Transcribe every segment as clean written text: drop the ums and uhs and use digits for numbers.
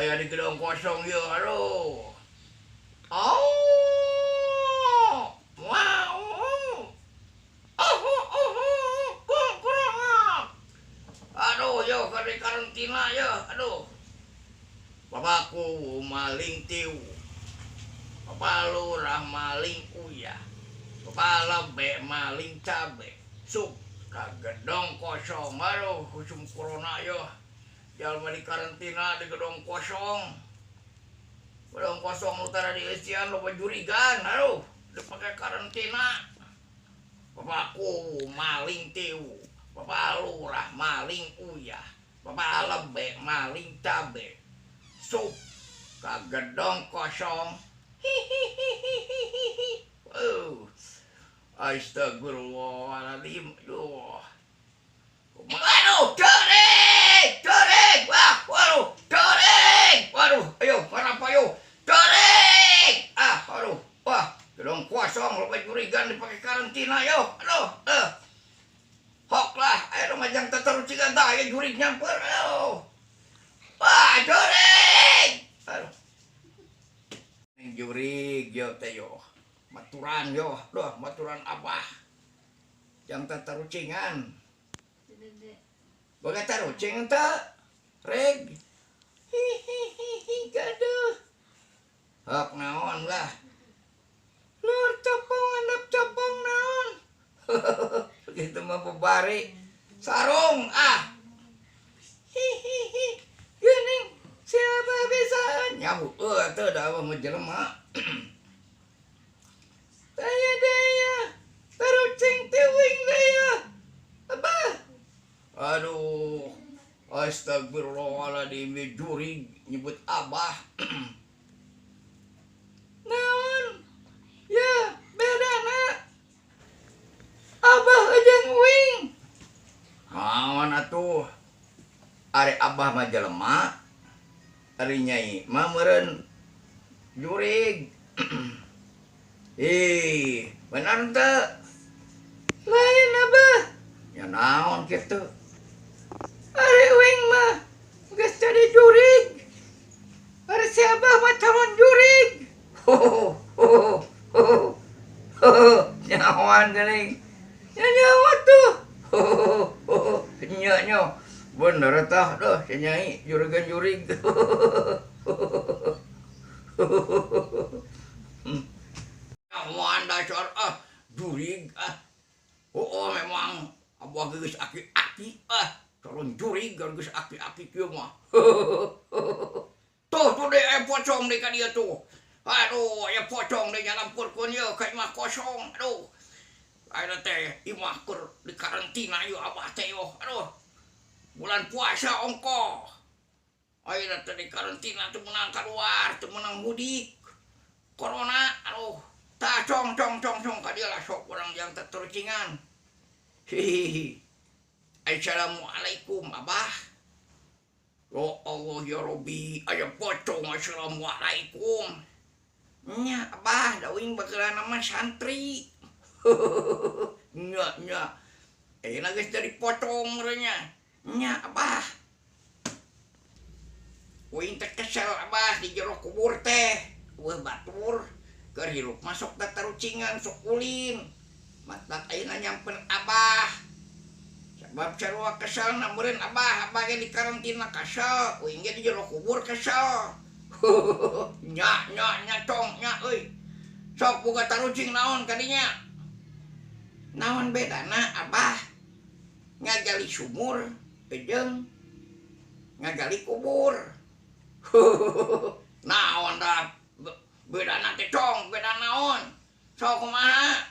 Aya di gedong kosong yeuh, aduh. Oh, wow. Oh, oh, kurang. Aduh, yo keur di karantina yo, aduh. Bapakku maling tiu. Bapak lurah maling uyah. Bapak lebe maling cabe. Sup ka gedong kosong. Aduh, usum corona yo. Jalma di karantina di gedong kosong. Gedong kosong nu tara dieusian loba jurigan. Aduh, dipake karantina. Bapakku maling tiu. Bapak lurah maling uyah. Bapak lebe maling cabe. Sup ka gedong kosong. Hihihihihihi. Oh. Astagfirullahaladzim. Aduh. Aduh, jurig, jurig. Wah, waduh, jurig. Waduh, ayo, kenapa ayo? Jurig. Ah, aduh. Wah, gedong kosong loba jurigan dipakai karantina yo. Aduh, eh. Hok lah, ayo majang tatarucingan tah aya jurig nyamper. Aduh. Wah, jurig. Aduh. Jurig yo teh yo. Maturan yo, duh, maturan abah. Jang tatarucingan. Boga tarucing teu? Reg. Hihihihi, gaduh. Hok naon lah. Lur copong andap copong naon. Begitu mah bebari. Sarung ah. Hihihi. Geuning siapa bisa nyahu eueuh teu da mah jelema. Daya daya. Tarucing teuing daya. Abah. Aduh. Astagfirullahaladzim, jurig nyebut abah. Naon? Ya, bedana. Abah jeung uing. Naon atuh? Ari abah mah jelema. Ari nyai mah meureun jurig. Ih, bener teu? Lain abah. Ya naon kitu? Ari uing mah geus jadi jurig. Ari si abah mah calon jurig. Ho ho ho ho. Nyahoan geuning. Ya nyawa tuh. Ho ho ho. Nya nya. Bener tah duh si nyai jurigan jurig. Nyahoan dasar ah jurig ah. Oh, memang abah geus aki-aki ah. Calon jurig geus aki-aki kieu mah. Tuh tuh deh aya pocong deh ka dieu tuh. Aduh, aya pocong deh nyalampurkeun ieu ka imah kosong. Aduh. Ayeuna teh imah keur di karantina ieu abah teh yo. Aduh. Bulan puasa ongkoh. Ayeuna teh di karantina teu meunang kaluar, teu meunang mudik. Corona, aduh. Tah cong cong cong cong ka dieu lah sok urang jang tatarucingan. Hihihi. Assalamualaikum abah. Ya Allah ya Rabbi, aya pocong assalamualaikum. Nya abah, da uing bageulana mah santri. Nya nya. Ayeuna geus jadi pocong meureun nya. Nya abah. Uing teh kesel abah di jero kubur teh. Eueuh batur keur hirup mah sok tatarucingan sok ulin. Matak ayeuna nyamper abah. Sebab sarua keselna meureun abah, abah ge di karantina kesel, uing ge di jero kubur kesel. Nya nya nya cong nya euy. Sok boga tarucing naon ka dinya? Naon bedana abah ngagali sumur jeung ngagali kubur. Naon dah bedana teh cong, beda naon? Sok kumaha?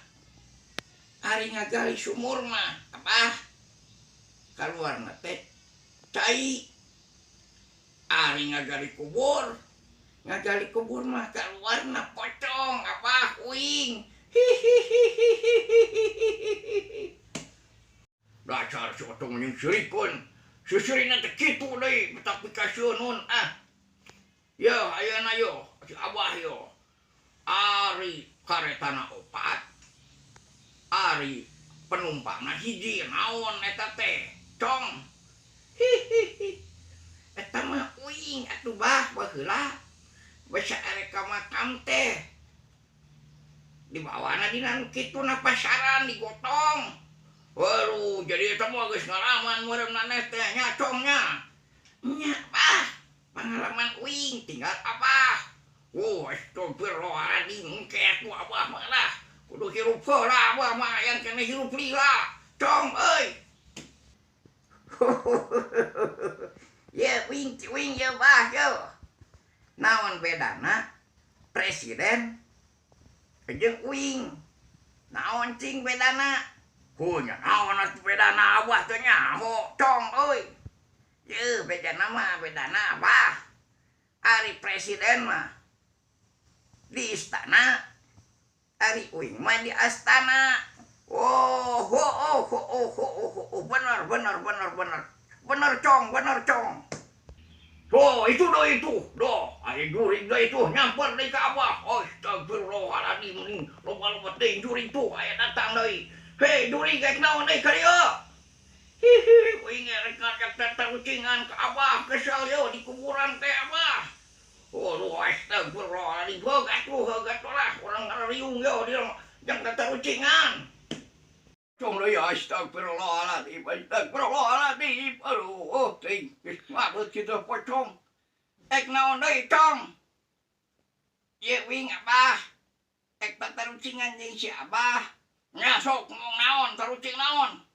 Ari ngagali sumur mah abah kaluarna teh cai. Ari ngagali kubur mah kaluarna pocong abah uing. Hihihihihihihi. Dasar si otong jeung sirikeun. Sisirina teh kitu deui betak pikasieun ah. Yo ayeuna yo si abah yo. Ari karetana opat. Ari penumpangna hiji naon eta teh? Cong. Hihihi. Eta mah uing atuh bah baheula. Baheula basa arek ka makam teh dibawana dina nu kitu na pasaran digotong. Waduh, jadi eta mah geus ngalaman meureun maneh teh nya, Cong, nya. Nya, Bah, pangalaman uing tinggal Abah. Oh, astagfirullahaladzim, engke atuh Abah mah lah. Kudu hirup heula Abah mah, yang keneh hirup lila. Cong euy. Ye wing wing ye Bah ye. Naon bedana presiden jeung uing? Naon cing bedana? Hu nya naon atuh bedana, Abah teh nyaho, Cong euy. Ye bedana mah bedana, Abah. Ari presiden mah di istana, ari uing mah di astana. Oh, ho oh ho oh ho oh, oh, bener bener bener bener. Bener, Cong, bener, Cong. Oh, itu do itu. Do, ari jurig do itu nyamper deui ka Abah. Astagfirullahaladzim, loba-loba teuing jurig tuh aya datang deui. Hei, jurig, rek naon deui ka dieu? Hihi, uing rek ngajak tatarucingan ka Abah, kesel yo di kuburan teh, Abah. Oh, lu astagfirullahaladzim, heug atuh, heug atuh lah, urang ngariung yo di jang tatarucingan. Cong deui, astagfirullahaladzim, astagfirullahaladzim. Aduh, oh, teuing geus ngadut kitu pocong. Ek naon deui, Cong? Ye wing, Abah. Ek tatarucingan jeung si Abah. Nya sok ngomong naon, tarucing naon?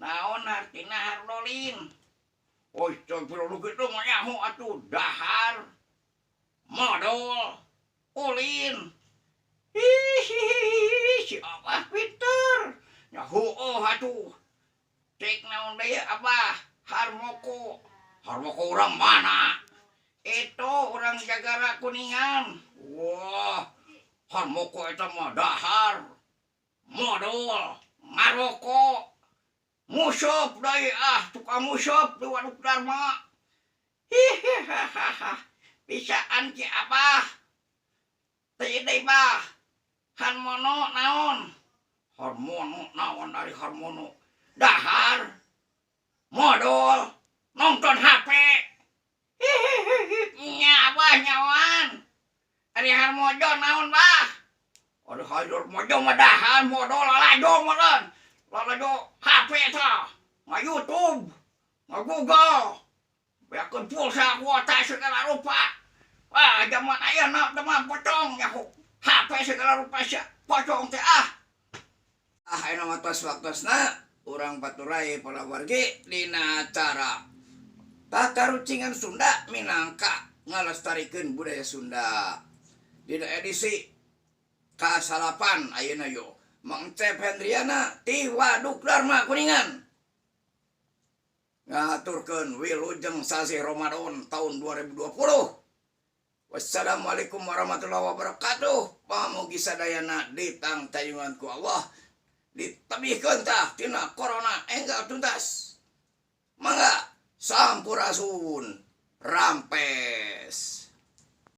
Naon artina hardolin? Oh, astagfirullah, kitu mah nyaho atuh, dahar, modol, ulin. Hihihi, si Abah pinter. Nyaho oh atuh. Cek naon deui, Abah? Harmoko. Harmoko urang mana? Itu orang Jagara Kuningan. Wah, Harmoko eta mah dahar, modol, ngarokok, musup deui ah, tukang musup di Waduk Darma. Hihihaha. Bisaan ki Abah. Teu deui, Bah. Harmono naon? Harmono naon dari Harmono? Dahar, modol, nonton HP. Hihihi, nya Abah nyawan. Ari Harmojo naon, Bah? Ari Harmojo mah dahar, modol, lalajo meureun. Lalajo HP tah. Nga-YouTube, nga-Google. Beakeun pulsa kuota segala rupa. Wah, zaman ayeuna teh mah pocong nyaho. HP segala rupa sia. Pocong teh ah. Ah, ayeuna mah tos waktosna urang paturay para wargi dina acara Tatarucingan Sunda minangka ngalestarikeun budaya Sunda. Dina edisi kasalapan ayeuna yo Mang Cep Hendriana ti Waduk Darma Kuningan ngaturkeun wilujeng sasih Ramadan tahun 2020. Wassalamualaikum warahmatullahi wabarakatuh. Pamugi sadayana ditangtayungan ku Allah, ditebihkeun tah tina corona enggal tuntas. Mangga, sampurasun, rampes.